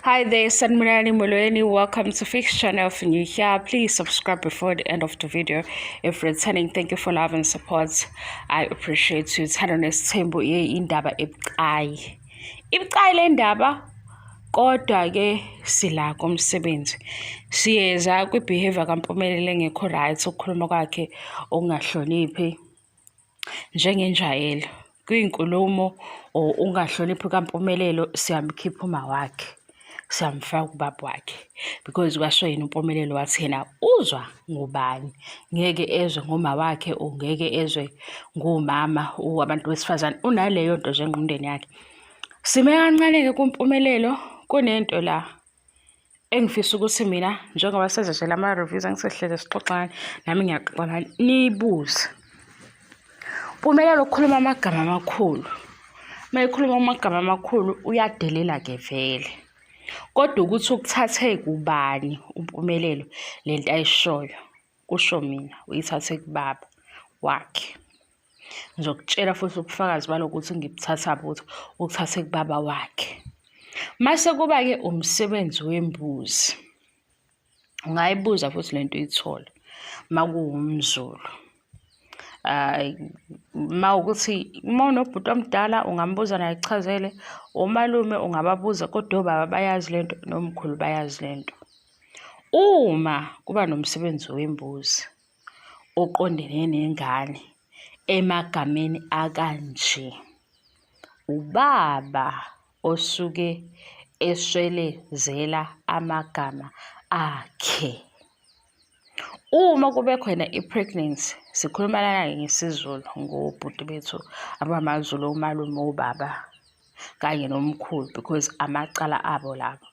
Hi there, Sanibonani Molweni. Welcome to Fix Channel. If you're new here, please subscribe before the end of the video. If returning, thank you for love and support. I appreciate you. Thando nesithembu ye indaba ebucayi. Ibucayi le ndaba kodwa ke sila komsebenzi. Siyeza kwi-behavior kaMpumelelo engekho right, ukukhuluma kwakhe okungahloniphi njengenjwayelo. Kwinkulumo or ungahloniphi kaMpumelelo siyamkhipha uma wakhe, siyamfaka ubaba wakhe because kwasho yena uMpumelelo wathi yena uzwa ngubani, ngeke ezwe ngoma wakhe or ngeke ezwe ngomama abantu besifazane, unaleyo nto nje engqondweni yakhe. Sime kancane-ke kuMpumelelo, kunento la engifisa ukuthi mina njengoba senza nje lama-reviews angisehleze sixoxa ngani, nami ngiyaxoxa nani, niyibuze. Mpumelelo ukhuluma amagama amakhulu. Uma ekhuluma amagama amakhulu uyadelela-ke vele. Kodwa ukuthi ukuthathe kubani uMpumelelo le nto ayishoyo, kusho mina uyithathe kubaba wakhe. Ngizokutshela futhi ubufakazi balokuthi ngibuthathaphi ukuthi ukuthathe kubaba wakhe. Mase kuba-ke umsebenzi wembuzi. Ungayibuza futhi lento uyithole uma kuwumZulu. Uma ukuthi uma unobhuti omdala ungambuza naye akuchazele, omalume ungababuza kodwa obaba bayazi lento nomkhulu bayazi lento. Uma kuba nomsebenzi wembuzi oqondene nengane emagameni akanje, ubaba osuke eswelezela amagama akhe. Uma kube khona i-pregnancy, sikhuluma lana-ke ngesiZulu ngobhuti bethu abamaZulu, omalume, obaba kanye nomkhulu because amacala abo labo.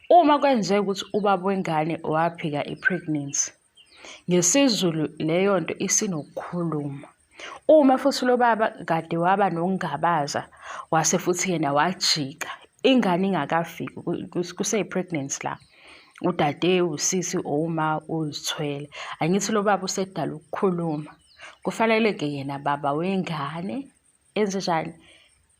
Uma kwenzeka ukuthi ubaba wengane waphika i-pregnancy, ngesiZulu leyo nto isinokukhuluma. Uma futhi lo baba kade waba nokungabaza wase futhi yena wajika ingane ingakafiki kuseyi-pregnancy la, udade, usisi or uma uzithwele, angithi lo baba usedala ukukhuluma. Kufanele-ke yena baba wengane enze njani?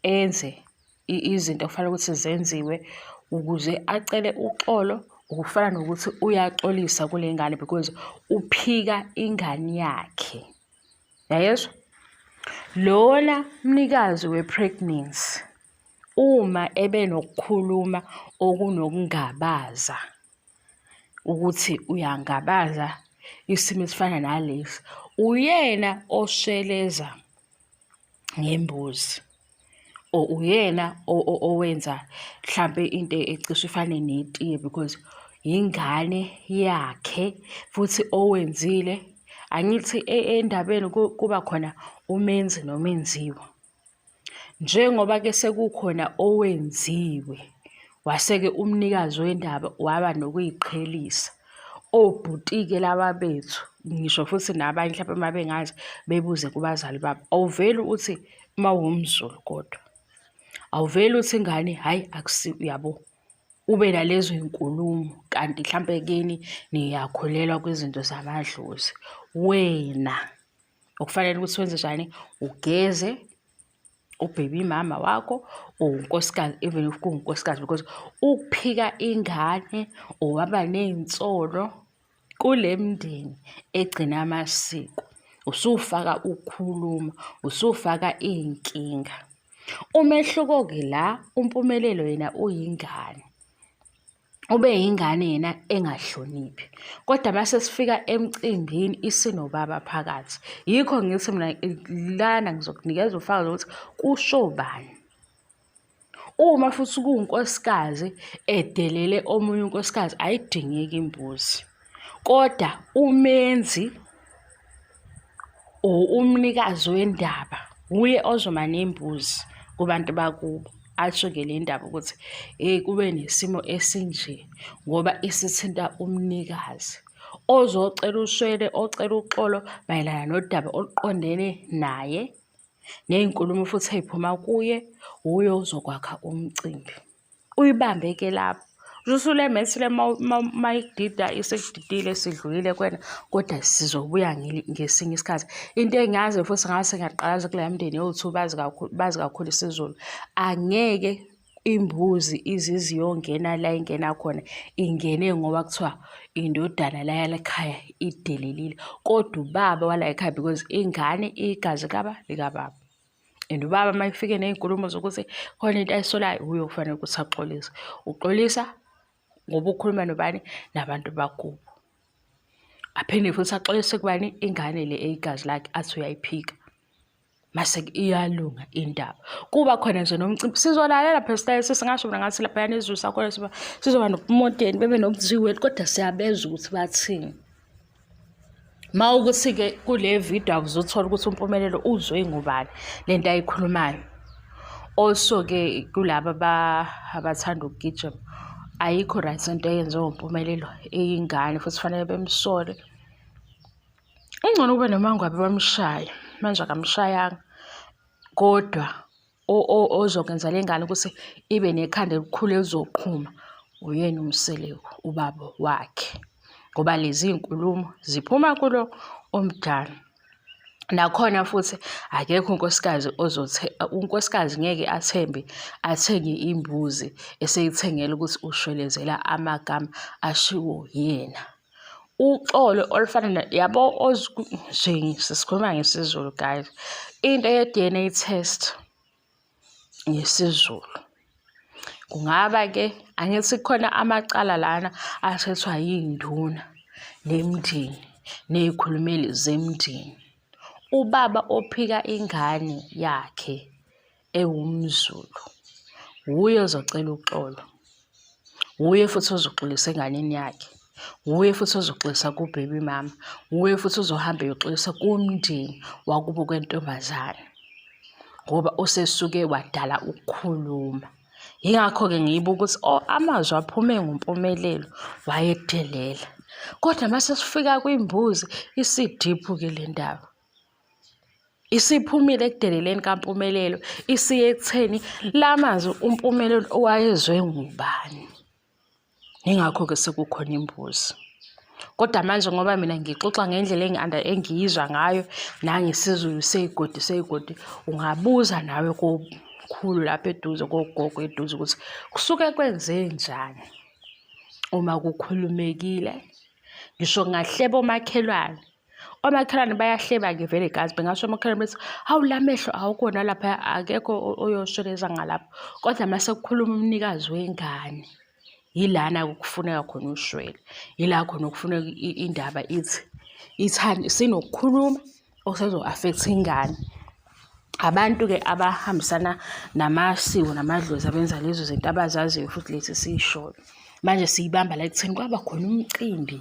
Enze izinto okufanele ukuthi zenziwe ukuze acele uxolo ukufana nokuthi uyaxolisa kule ngane because uphika ingane yakhe. Yayezwa? Lona mnikazi we-pregnancy uma ebe nokukhuluma okunokungabaza ukuthi uyangabaza isimo esifana nalesi, uyena osheleza ngembuzi or uyena owenza hlampe into ecishe ifane netiye because yingane yakhe futhi owenzile. Angithi endabeni kuba khona umenzi nomenziwa. Njengoba-ke sekukhona owenziwe wase-ke umnikazi wendaba waba nokuy'qhelisa. Obhuti-ke laba bethu ngisho futhi nabanye hlampe uma bengazi bebuze kubazali babo, awuveli uthi uma uwumZulu kodwa, awuveli uthi ingane hhayi uyabo. Ube nalezo y'nkulumo kanti hlampe kini niyakholelwa kwizinto zamadlozi. Wena okufanele ukuthi wenze njani? Ugeze u-baby mama wakho or unkosikazi even if kuwunkosikazi because ukuphika ingane or waba ney'nsolo kule mndeni egcina amasiko usufaka ukukhuluma, usufaka iy'nkinga. Umehluko-ke la uMpumelelo yena uyingane. Ube yingane yena engahloniphi kodwa mase sifika emcimbini isinobaba phakathi. Yikho ngithi mina lana ngizokunikeza ufakazi ukuthi kusho bani. Uma futhi kuwunkosikazi edelele omunye unkosikazi ayidingeki imbuzi, kodwa umenzi or umnikazi wendaba wuye ozoma nembuzi kubantu bakubo asho-ke le ndaba ukuthi hheyi kube nesimo esinje ngoba isithinta umnikazi ozocela ushwele ocela uxolo mayelana nodaba oluqondene naye ney'nkulumo futhi ey'phuma kuye wuye ozokwakha umcimbi. Uyibambe-ke lapho. Usule mess le mayikudida isikudidile sidlulile kuwena kodwa sizobuya ngesinye isikhathi. Into engiyazi futhi ngase ngiyaqalaza kuleya mndeni yowu-two bazi kakhulu, bazi kakhulu isiZulu. Angeke Imbuzi ize iziyongena la ingena khona, ingene ngoba kuthiwa indodana la yalekhaya idelelile, kodwa ubaba wala ekhaya because ingane igazi kaba likababa. And ubaba uma efike ney'nkulumo zokuthi khona into ayisolayo, wuye okufanele ukuthi axolise. Uxolisa ngoba ukhuluma nobani? Nabantu bakubo. Aphinde futhi axolise kubani? Ingane le eyigazi lakhe athi uyayiphika. Mase iyalunga indaba. Kuba khona nje nomcimbi sizolalela phela sitaye sesingasho mina ngathi laphayana isiZulu sakhona siba sizoba nobumodeni bebe nobuzwiweni kodwa siyabezwa ukuthi bathini. Ma ukuthi-ke kule video awuzothola ukuthi uMpumelelo uzwe ngubani le nto ayikhulumayo. Also-ke kulaba abathanda ukugijima ayikho right into eyenziwe uMpumelelo eyingane futhi fanele bemsole. Ingcono kube noMangwabe bamshaya manje akamshayanga kodwa ozokwenza le ngane ukuthi ibe nekhanda elikhulu elizoqhuma uyena uMseleku ubaba wakhe ngoba lezi iy'nkulumo ziphuma kulo omdala. Nakhona futhi akekho unkosikazi ozothe unkosikazi ngeke athembe athenge imbuzi eseyithengela ukuthi ushwelezela amagama ashiwo yena. Uxolo olufana yabo nje sesikhuluma ngesiZulu guys. Into ye-D_N_A test ngesiZulu. Kungaba-ke angithi kukhona amacala lana athethwa yiy'nduna nemindeni ney'khulumeli zemindeni. Ubaba ophika ingane yakhe ewumZulu wuye ozocela uxolo, wuye futhi ozoxolisa enganeni yakhe, wuye futhi ozoxolisa ku-baby mama, wuye futhi ozohamba eyoxolisa kumndeni wakubo kwentombazane ngoba usesuke wadala ukukhuluma. Yingakho-ke ngiyibuka ukuthi oh amazwi aphume ngoMpumelelo wayedelela. Kodwa uma sesifika kwimbuzi isidiphu-ke le ndaba. Isiphumile ekudeleleni kaMpumelelo isiye ekutheni la mazwi uMpumelelo owayezwe ngubani. Yingakho-ke sekukhona imbuzi. Kodwa manje ngoba mina ngixoxa ngendlela engiyizwa ngayo nangesiZulu seyigodi seyigodi, ungabuza nawe kokhulu lapha eduze kogogo eduze ukuthi kusuke kwenzenjani uma kukhulumekile. Ngisho kungahleba omakhelwane, omakhelwane bayahleba-ke vele gazi bengasho omakhelwane bethi hawu la mehlo awukona lapha akekho oyoshweleza ngalapho kodwa uma sekukhuluma umnikazi wengane yilana kufuneka khona ushwele yila khona okufuneka indaba ithi ithani sinokukhuluma okusezo-affect ingane. Abantu-ke abahambisana namasiko namadlozi abenza lezo zinto abazaziyo futhi lezi esiy'shoyo. Manje siyibamba la ekutheni kwaba khona umcimbi,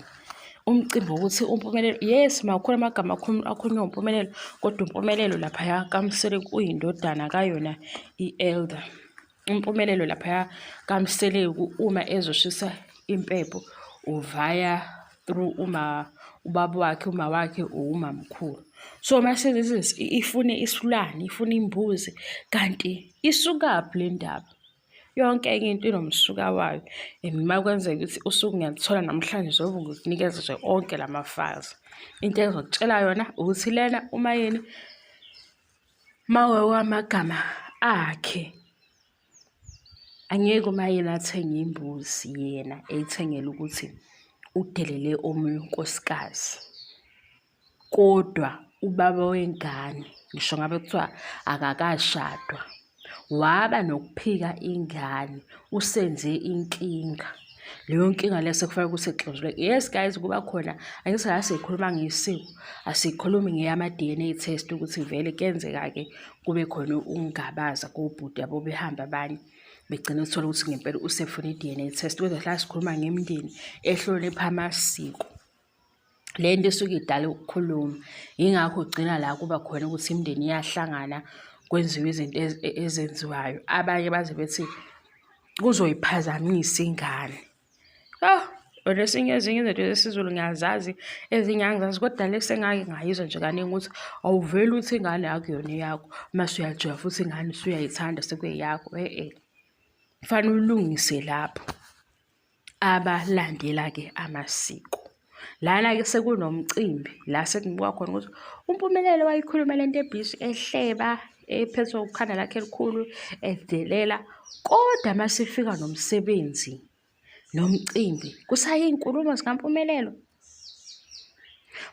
umcimbi wokuthi uMpumelelo, yes makhulu amagama akhulunywa uMpumelelo, kodwa uMpumelelo laphaya kaMseleku uyindodana kayona i-elder. UMpumelelo laphaya kaMseleku uma ezoshisa impepho uvaya through uma ubaba wakhe, uma wakhe uwumamkhulu. So mase ifune isilwane, ifune imbuzi kanti isukaphi le ndaba? Yonke enye into inomsuka wayo and uma kwenzeka ukuthi usuku ngiyaluthola namhlanje zobe ngikunikeza nje onke lama-files. Into engizokutshela yona ukuthi lena uMayeni mawewamagama akhe angeke uMayeni athenge imbuzi yena eyithengele ukuthi udelele omunye unkosikazi. Kodwa ubaba wengane ngisho ngabe kuthiwa akakashadwa waba nokuphika ingane usenze inkinga. Leyo nkinga leyo sekufanele ukuthi ixazululwe. Yes guys, kuba khona angithi la sikhuluma ngesiko asikhulumi ngeyama-D_N_A test ukuthi vele kuyenzeka-ke kube khona ukungabaza kobhuti yabo behamba abanye begcine uthole ukuthi ngempela usefuna i-D_N_A test. Kodwa la sikhuluma ngemindeni ehlonipha amasiko. Le nto isuke idala ukukhuluma, yingakho ugcina la kuba khona ukuthi imindeni iyahlangana kwenziwe izinto ezenziwayo. Abanye baze bethi kuzoyiphazamisa ingane. Yoh, wena esinye ezinye izinto zesiZulu ngiyazazi, ezinye angizazi kodwa le sengake ngayizwa nje kaningi ukuthi awuveli uthi ingane akuyona eyakho mase uyajika futhi ingane usuyayithanda sekuyeyakho, e-e. Kufanele ulungise lapho. Abalandela-ke amasiko. Lana-ke sekunomcimbi la sekubuka khona ukuthi uMpumelelo wayikhuluma le nto ebhishi ehleba ephethwe ukhanda lakhe elikhulu edelela kodwa uma sifika nomsebenzi nomcimbi kusayiy'nkulumo zikaMpumelelo.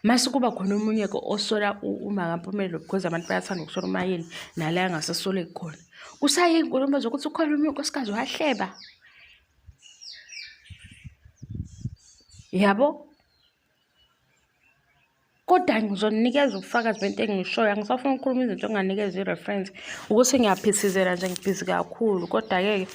Mase kuba khona omunye-ke osola umakaMpumelelo because abantu bayathanda ukusola uMayeni nala angasasoleki khona. Kusayiy'nkulumo zokuthi ukhona omunye unkosikazi wahleba. Yabo? Kodwa ngizonikeza ubufakazi bento engishoyo angisafuni ukukhuluma izinto enginganikeza i-reference ukuthi ngiyaphithizela nje ngibhizi kakhulu kodwa-ke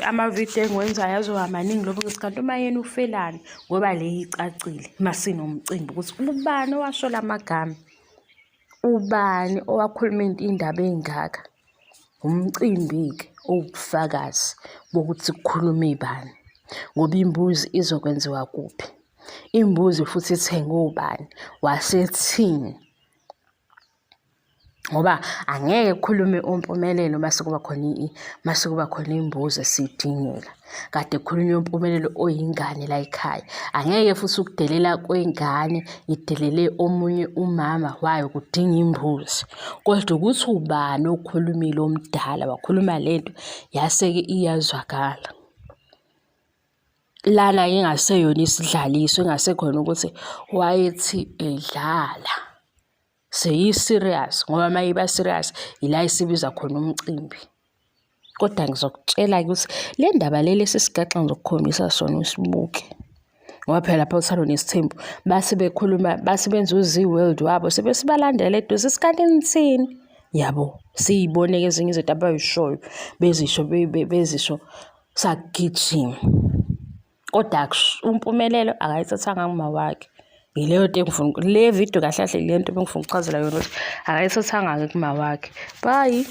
amavidiyo engiwenzayo azoba maningi lobo ngithi kanti uma yena ufelani ngoba le icacile masinomcimbi ukuthi ubani owasho la magama ubani owakhuluma indaba ey'ngaka. Umcimbi-ke owubufakazi bokuthi kukhulume bani ngoba imbuzi izokwenziwa kuphi, imbuzi futhi ithengwe ubani, wasethini. Ngoba angeke kukhulume uMpumelelo mase kuba khona mase kuba khona imbuzi esiyidingeka. Kade kukhulunywa uMpumelelo oyingane layikhaya. Angeke futhi ukudelela kwengane idelele omunye umama wayo kudinga imbuzi. Kodwa ukuthi ubani okhulumile omdala wakhuluma lento yase-ke iyazwakala. Lana ingaseyona isidlaliso ingasekhona ukuthi wayethi edlala. Seyi-serious ngoba uma iba serious ila isibiza khona umcimbi. Kodwa ngizokutshela-ke ukuthi le ndaba le lesi sigaxa ngizokukhombisa sona usibuke. Ngoba phela lapha uThando Nesithembu base bekhuluma base benza u-Zee World wabo sebesibalandela eduze isikanti nithini? Yabo, siyibone-ke ezinye izinto abayishoyo bezisho bezisho sagijima. Kodwa uMpumelelo akayithathanga kuma wakhe. Yileyo nto engifuna le video kahle kahle le nto ebengifuna ukuchazela yona ukuthi akayithathanga-ke kuma wakhe. Bye.